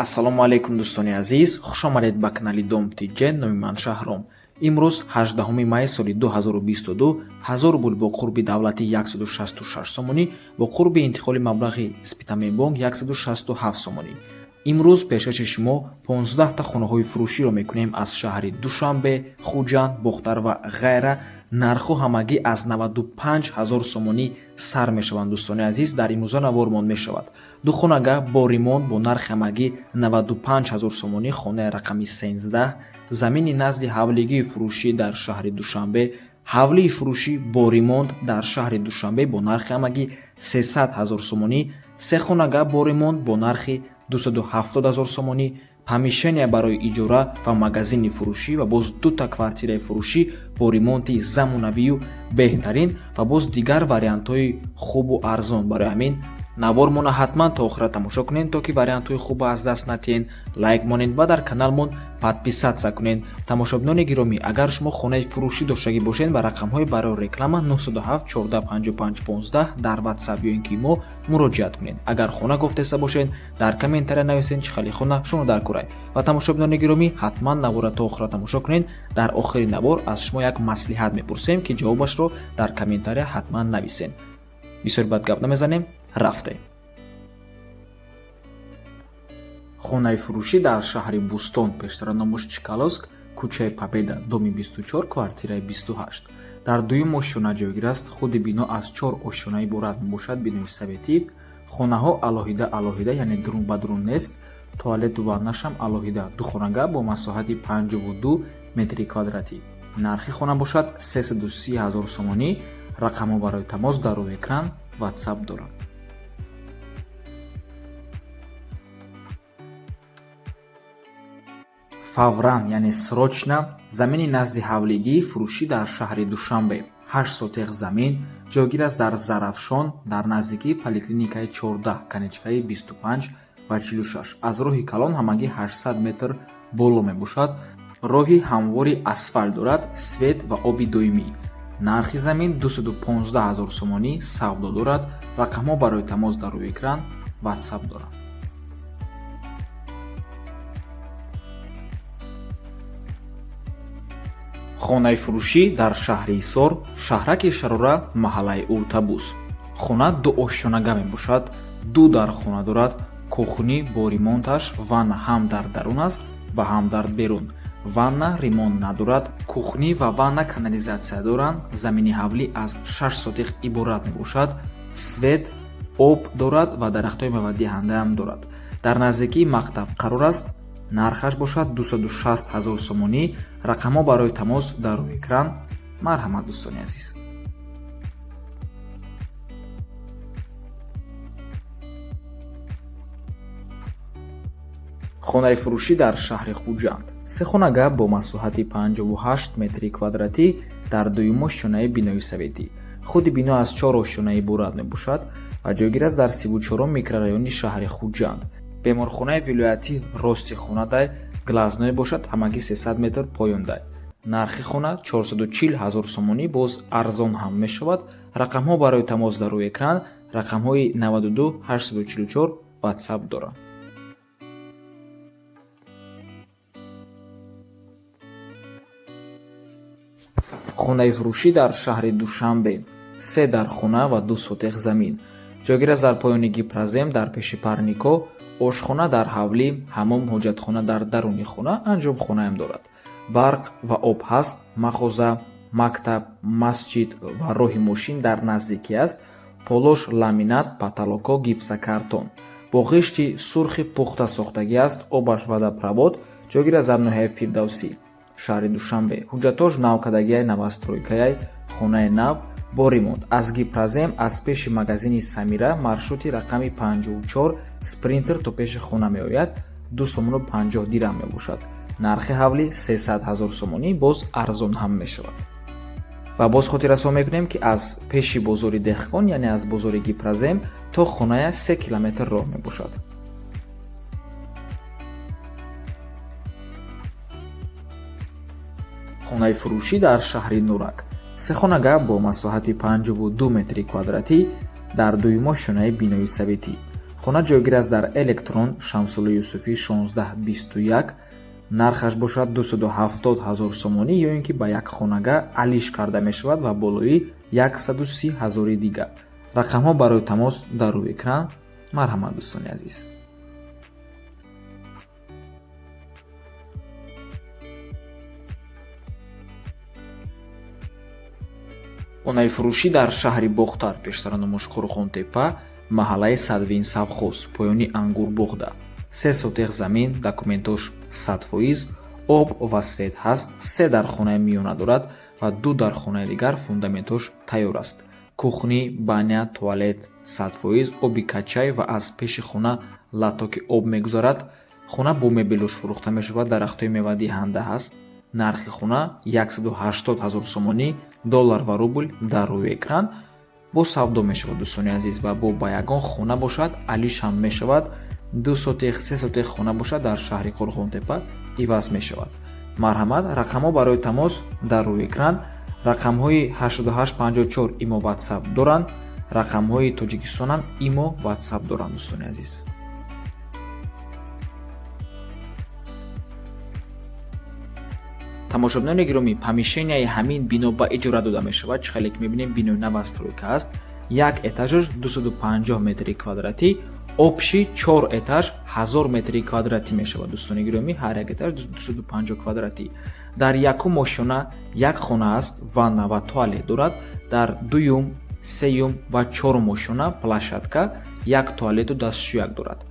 Ассалому алайкум, дӯстони азиз, хушомадед ба канали Дом ТЖ. Номи ман Шаҳром. Имрӯз 18 май соли 2022, 1000 рубл бо қурби давлатӣ 166 сомонӣ, бо қурби интиқоли маблағи Спитаменбонк 167 сомонӣ. Имрӯз пешкаши шумо 15та хонаҳои фурӯширо мекунем аз шаҳри Душанбе, Хуҷанд, Бохтар ва ғайра. Нархҳо ҳамагӣ аз 95 ҳазор сомонӣ сар мешаванд. Дӯстони азиз, дар имрӯза навормон мешавад ду хонага бо ремонт бо нархи ҳамагӣ 95 ҳазор сомонӣ, хонаи рақами 13, замини назди ҳавлигии фурӯшӣ дар шаҳри Душанбе, ҳавлии фурӯшӣ бо ремонт дар шаҳри Душанбе бо нархи ҳамагӣ 300 ҳазор сомонӣ, се хонага бо ремонт бо нархи 270 ҳазор сомонӣ, помещения барои иҷора ва магазини фурӯшӣ ва боз дута квартираи фурӯшӣ бо ремонти замонавию беҳтарин ва боз дигар вариантҳои хубу арзон. Барои ҳамин навормона ҳатман то охира тамошо кунед, то ки вариантҳои хубро аз даст натиҳед. Лайк монед ва дар каналмон подписаться кунед. Тамошобинони гиромӣ, агар шумо хонаи фурӯшӣ доштагӣ бошед, ба рақамҳои барои реклама 907 14 55 15 дар Ватсап ё ин ки мо муроҷиат кунед. Агар хона гуфтеста бошед, дар комментария нависед, чӣ хели хона шумо дар курай. Ва тамошобинони гиромӣ, ҳатман навора то охира тамошо кунед. Дар охири навор аз шумо як маслиҳат мепурсем, ки ҷавобашро дар комментария ҳатман нависед. Бисёр бад гап намезанем, рафтем. Хонаи фурӯшӣ дар шаҳри Бӯстон, пештара номаш Чкаловск, кӯчаи Победа, доми 24, квартираи 28, дар дуюм ошёна ҷойгир аст. Худи бино аз чор ошёна иборат мебошад, бинои советӣ. Хонаҳо алоҳида алоҳида, яъне дурун ба дурун нест. Туалету ваннашам алоҳида. Ду хонага бо масоҳати 52 метри квадратӣ. Нархи хона бошад 330 ҳазор сомонӣ. Рақамҳо барои тамос дар рӯи экран, Ватсап доранд. Фавран, яъне срочно, замини назди ҳавлигии фурӯшӣ дар шаҳри Душанбе, 8 сотех замин, ҷойгир аст дар Зарафшон, дар наздикии поликлиникаи 14, конечкаи 25 ва 46. Аз роҳи калон ҳамагӣ 800 метр боло мебошад. Роҳи ҳамвори асфалт дорад, свет ва оби доимӣ. Нархи замин 215 ҳазор сомонӣ, савдо дорад. Рақамҳо барои тамос дар рӯи экран, Ватсап дорад. Хонаи фурӯшӣ дар шаҳри Ҳисор, шаҳраки Шарора, маҳаллаи Уртабуз. Хона ду ошёнага мебошад, ду дархона дорад, кухни бо ремонташ, ванна ҳам дар дарун аст ва ҳам дар берун. Ванна ремонт надорад, кухни ва ванна канализатсия доранд. Замини ҳавлӣ аз 6 сотих иборат мебошад, свет, об дорад ва дарахтҳои мевадиҳандаам дорад. Дар наздикии мактаб қарор аст. Нархаш бошад 260 ҳазор сомонӣ. Рақамҳо барои тамос дар рӯи экран. Марҳамат, дӯстони азиз. Хонаи фурӯшӣ дар шаҳри Хуҷанд, се хонага бо масоҳати 58 метри квадратӣ, дар дуюм ошёнаи бинои советӣ. Худи бино аз чор ошёна иборат мебошад ва ҷойгир аст дар 34-ум микрорайони шаҳри Хуҷанд. Беморхонаи вилоятӣ рости хонадай, глазной бошад, ҳамагӣ 300 метр поёндай. Нархи хона 440 ҳазор сомонӣ, боз арзон ҳам мешавад. Рақамҳо барои тамос дар рӯи экран, рақамҳои 92 844, Ватсап доранд. Хонаи фурӯшӣ дар шаҳри Душанбе, се дархона ва 2 сотех замин, ҷойгир аст дар поёни Гипрозем, дар пеши парнико. Ошхона дар ҳавлӣ, ҳамом, ҳоҷатхона дар даруни хона, анҷомхонаам дорад. Барқ ва об ҳаст. Мағоза, мактаб, масҷид ва роҳи мошин дар наздикӣ аст. Полош ламинат, потолоко гипсокартон, бо ғишти сурхи пухта сохтагӣ аст. Обаш водопровод. Ҷойгир аст дар ноҳияи Фирдавсӣ, шаҳри Душанбе. Ҳуҷҷатош навкадагиай, новостройкаяй, хонаи нав бо ремонт. Аз Гипрозем, аз пеши магазини Самира, маршрути рақами 54 Спринтер то пеши хона меояд, 2 сомону 50 дирам мебошад. Нархи ҳавлӣ 300 ҳазор сомонӣ, боз арзон ҳам мешавад. Ва боз хотиррасон мекунем, ки аз пеши бозори Деҳқон, яъне аз бозори Гипрозем то хоная 3 километр роҳ мебошад. Хонаи фурӯшӣ дар шаҳри Нурак, се хонага бо масоҳати 52 метри квадратӣ, дар дуюм ошёнаи бинои советӣ. Хона ҷойгир аст дар Электрон, Шамсулло Юсуфӣ 1621. Нархаш бошад 270 ҳазор сомонӣ ё ин ки ба як хонага алиш карда мешавад ва болои 130 ҳазори дигар. Рақамҳо барои тамос дар рӯи экран. Марҳамат, дӯстони азиз. Хонаи фурӯшӣ дар шаҳри Бохтар, пештара номаш Қурғонтепа, маҳаллаи Садвин совхоз, поёни Ангурбоғда. 3 сотех замин, документош 100%, об ва свет ҳаст, 3 дархонаи миёна дорад ва 2 дархонаи дигар фундаментош тайёр аст. Кухни, баня, туалет 100%, оби качай ва аз пеши хона латоки об мегузарад. Хона бо мебелош фурӯхта мешавад, дарахтҳои мевадиҳанда ҳаст. Нархи хона 180 ҳазор сомонӣ, доллар ва рубл дар рӯи экран. Бо савдо мешавад, дӯстони азиз, ва бо ба ягон хона бошад алиш ҳам мешавад. 2 сотех, 3 сотех хона бошад дар шаҳри Қурғонтепа иваз мешавад. Марҳамат, рақамҳо барои тамос дар рӯи экран. Рақамҳои 8854 имо WhatsApp доранд, рақамҳои Тоҷикистон ҳам имо WhatsApp доранд, дӯстони азиз. Тамошобинони гиромӣ, помещенияи ҳамин бино ба иҷора дода мешавад. Чӣ хеле ки мебинем, бинои новостройка аст. Як этажаш 250 метри квадратӣ, общий 4 этаж 1000 метри квадратӣ мешавад, дӯстони гиромӣ. Ҳар як этаж 250 квадратӣ. Дар якум ошёна як хона аст, ванна ва туалет дорад. Дар дуюм, сеюм ва чорум ошёна площадка, як туалету дастшӯяк дорад.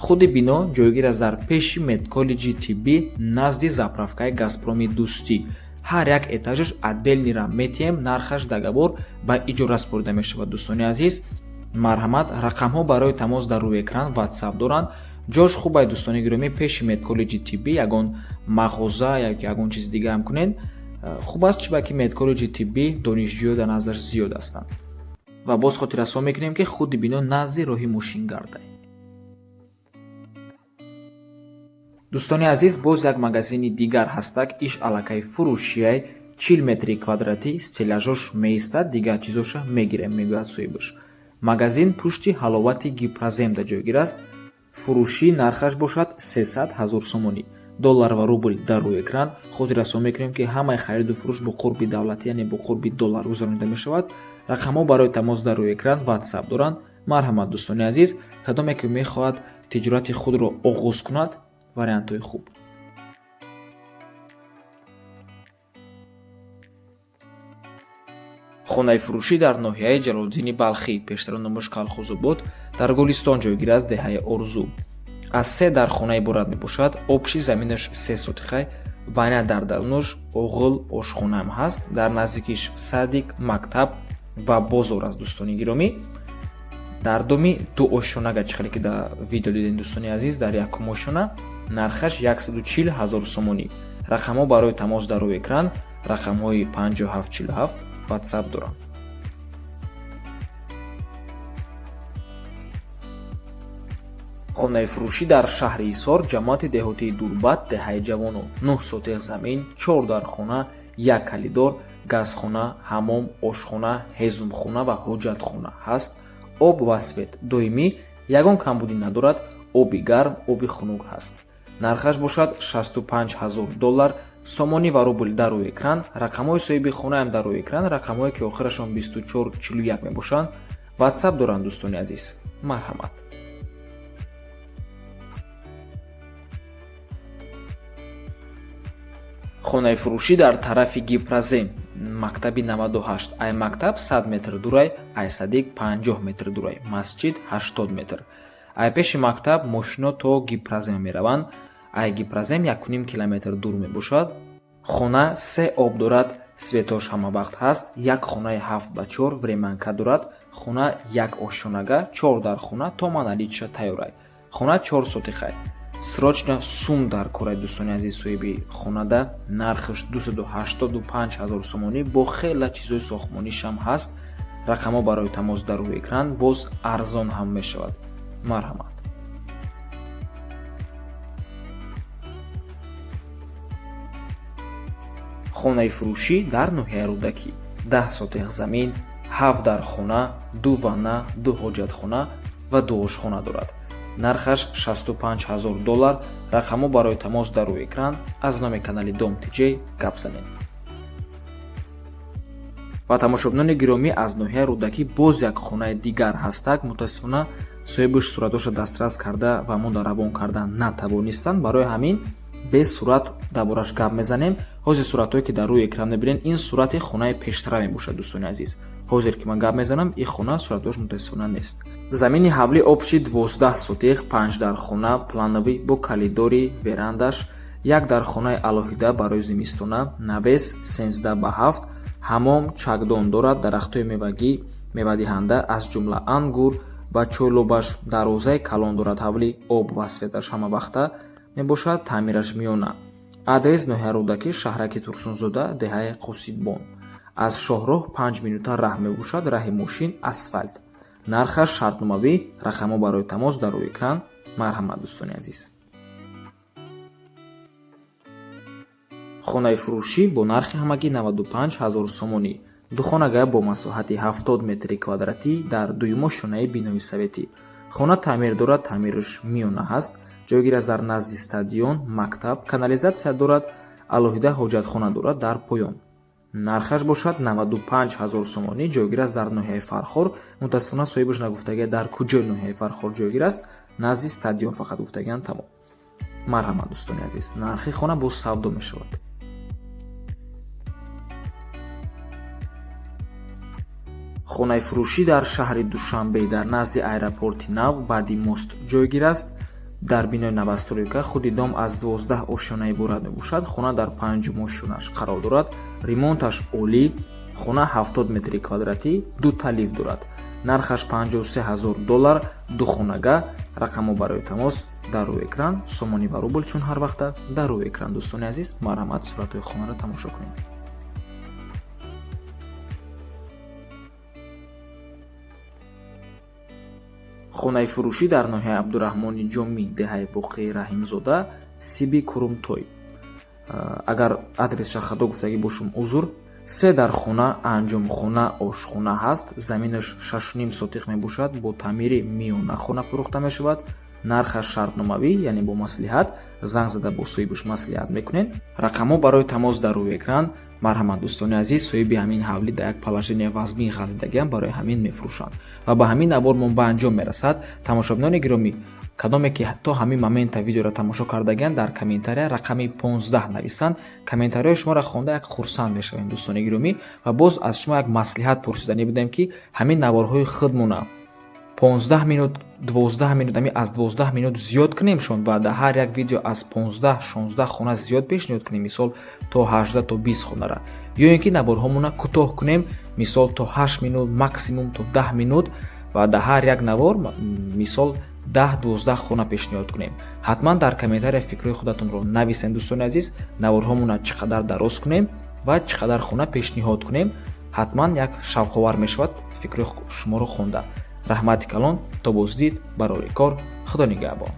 Худи бино ҷойгир аст дар пеши медколлеҷи тиббӣ, назди заправкаи Газпроми Дӯстӣ. Ҳар як этажаш отдельныйра метиҳем, нархаш договор ба иҷора супорида мешавад, дӯстони азиз. Марҳамат, рақамҳо барои тамос дар рӯи экран, WhatsApp доранд. Ҷош хубай, дӯстони гиромӣ, пеши медколлеҷи тиббӣ ягон мағоза ё ягон чизи дига ҳам кунед. Хуб аст, чӣ ба ки медколлеҷи тиббӣ донишҷӯё дар наздаш зиёд ҳастанд. Ва боз хотиррасон мекунем, ки худи бино назди роҳи мошингардай. Дӯстони азиз, боз як магазини дигар ҳастак, иш аллакай фурӯшияй, 40 метри квадратӣ, стеллажош меистад, дигар чизоша мегирем, мегӯяд соҳибаш. Магазин пушти ҳаловати Гипроземда ҷойгир аст. Фурӯшӣ нархаш бошад 300 ҳазор сомонӣ. Доллар ва рубл дар рӯи экран. Хотиррасон мекунем, ки ҳамаи хариду фурӯш бо қурби давлатӣ, яъне бо қурби доллар гузаронида мешавад. Рақамҳо барои тамос дар рӯи экран, WhatsApp доранд. Марҳамат, дӯстони азиз, кадоме ки мехоҳад тиҷорати худро оғоз кунад, вариантҳои хуб. Хонаи фурӯшӣ дар ноҳияи Ҷалолиддини Балхӣ, пештара номаш Калхозобод, дар Гулистон ҷойгир аст, деҳаи Орзу. Аз 3 дархона иборат мебошад. Общий заминаш 3 сотихай, баня дар дарунаш, оғил, ошхонаам ҳаст. Дар наздикиш садик, мактаб ва бозор аст, дӯстони гиромӣ. Дар доми ду ошёнага, чӣ хеле ки дар видео дидем, дӯстони азиз, дар якум ошёна нархаш 140 ҳазор сомонӣ. Рақамҳо барои тамос дар рӯи экран, рақамҳои 5747 WhatsApp доранд. Хонаи фурӯшӣ дар шаҳри Ҳисор, ҷамоати деҳотии Дурбат, деҳаи Ҷавонон. 9 сотех замин, 4 дархона, 1 калидор, газхона, ҳамом, ошхона, ҳезумхона ва ҳоҷатхона ҳаст. Об ва свет доимӣ, ягон камбудӣ надорад, оби гарм, оби хунук ҳаст. Нархаш бошад 65 ҳазор доллар, сомонӣ ва рубл дар рӯи экран. Рақамҳои соҳиби хонаам дар рӯи экран, рақамҳое ки охирашон 2441 мебошанд, WhatsApp доранд, дӯстони азиз. Марҳамат. Хонаи фурӯшӣ дар тарафи Гипрозем, мактаби 98. Ай мактаб 100 метр дурай, ай садик 50 метр дурай, масҷид 80 метр. Ай пеши мактаб мошино то Гипрозем мераванд. Ай Гипрозем 1,5 километр дур мебошад. Хона 3 об дорад, светош ҳама вақт ҳаст, як хонаи 7 ба 4 времянка дорад, хона як ошёнага, 4 дархона, то монолитша тайёрай. Хона 4 сотихай. Срочно сум дар корай, дӯстони азиз, соҳиби хонада нархаш 285 ҳазор сомонӣ, бо хела чизҳои сохтмонишам ҳаст. Рақамҳо барои тамос дар рӯи экран, боз арзон ҳам мешавад. Марҳамат. Хонаи фурӯшӣ дар ноҳияи Рӯдакӣ, 10 сотех замин, 7 дархона, 2 ванна, 2 ҳоҷатхона ва 2 ошхона дорад. Нархаш 65 ҳазор доллар. Рақамҳо барои тамос дар рӯи экран. Аз номи канали Дом ТҶ гап занед. Ва тамошобинони гиромӣ, аз ноҳияи Рӯдакӣ боз як хонаи дигар ҳастак. Мутаассифона, соҳибаш суратҳоша дастрас карда ва монда равон карда натавонистанд. Барои ҳамин без сурат дар бораш гап мезанем. Ҳозир суратҳое, ки дар рӯи экран мебинед, ин сурати хонаи пештара мебошад, дӯстони азиз. Ҳозир ки ман гап мезанам, ин хона суратҳош мутаассифона нест. Замини ҳавлӣ общий 12 сотих, панҷ дархона, плановый, бо коридори, верандаш, як дархонаи алоҳида барои зимистона, навес 13 ба 7, ҳамом, чакдон дорад, дарахтҳои мевагӣ, мевадиҳанда, аз ҷумла ангур ва чойлобаш, дарвозаи калон дорад ҳавлӣ, об ва светаш ҳамавақта мебошад, таъмираш миёна. Адрес: ноҳияи Рӯдакӣ, шаҳраки Турсунзода, деҳаи Қосиббон. Аз шоҳроҳ 5 минута раҳ мебошад, раҳи мошин, асфалт. Нархаш шартномавӣ. Рақамҳо барои тамос дар рӯи экран. Марҳамат, дӯстони азиз. Хонаи фурӯшӣ бо нархи ҳамагӣ 95 ҳазор сомонӣ. Духонага бо масоҳати 70 метри квадратӣ дар дуюмошёнаи бинои советӣ. Хона таъмир дорад, таъмираш миёна ҳаст. Ҷойгир аст дар назди стадион, мактаб, канализатсия дорад, алоҳида ҳоҷатхона дорад дар поён. Нархаш бошад 95 ҳазор сомонӣ. Ҷойгир аст дар ноҳияи Фархор. Мутаассифона, соҳибаш нагуфтагия, дар куҷои ноҳияи Фархор ҷойгир аст. Назди стадион фақат гуфтагиан, тамом. Марҳамат, дӯстони азиз, нархи хона боз савдо мешавад. Хонаи фурӯшӣ дар шаҳри Душанбе, дар назди аэропорти нав, баъди мост ҷойгир аст, дар бинои новостройка. Худи дом аз 12 ошёна иборат мебошад. Хона дар панҷум ошёнаш қарор дорад, ремонташ олӣ. Хона 70 метри квадратӣ, дута лифт дорад. Нархаш 53 ҳазор доллар, духонага. Рақамҳо барои тамос дар рӯи экран, сомонӣ ва рубл, чун ҳар вақта дар рӯи экран. Дӯстони азиз, марҳамат, суратҳои хонаро тамошо кунед. Хонаи фурӯшӣ дар ноҳияи Абдураҳмони Ҷомӣ, деҳаи Боқии Раҳимзода, Сиби Курумтой. Агар адресша хато гуфтагӣ бошум, узр. Се дархона, анҷомхона, ошхона ҳаст. Заминаш 6,5 сотих мебошад, бо таъмири миёна хона фурӯхта мешавад. Нархаш шартномавӣ, яъне бо маслиҳат. Занг зада, бо соҳибаш маслиҳат мекунед. Рақамҳо барои тамос дар рӯи экран. Марҳамат, дӯстони азиз. Соҳиби ҳамин ҳавлӣ дар як положение вазмин ғалтидагиам, барои ҳамин мефурӯшанд. Ва ба ҳамин навор мо ба анҷом мерасад. Тамошобинони гиромӣ, кадоме ки то ҳамин момента видеоро тамошо кардагианд, дар комментария рақами 15 нависанд. Комментарияҳои шуморо хонда, як хурсанд мешавем, дӯстони гиромӣ. Ва боз аз шумо як маслиҳат пурсиданӣ будем, ки ҳамин наворҳои худмона 15 минут, 12 минут, ами аз 12 минут зиёд кунемшон ва дар ҳар як видео аз 15, 16 хона зиёд пешниҳод кунем, мисол, то 18, то 20 хонара, ё ин ки наворҳомона кӯтоҳ кунем, мисол, то 8 минут, максимум то 10 минут, ва дар ҳар як навор, мисол, 10, 12 хона пешниҳод кунем. Ҳатман дар комментария фикрҳои худатонро нависем, дӯстони азиз. Наворҳомона чӣ қадар дароз кунем ва чӣ қадар хона пешниҳод кунем? Ҳатман як шавқовар мешавад фикрҳои шуморо хонда. Раҳмати калон, то боздид, барори кор, Худо нигаҳбон.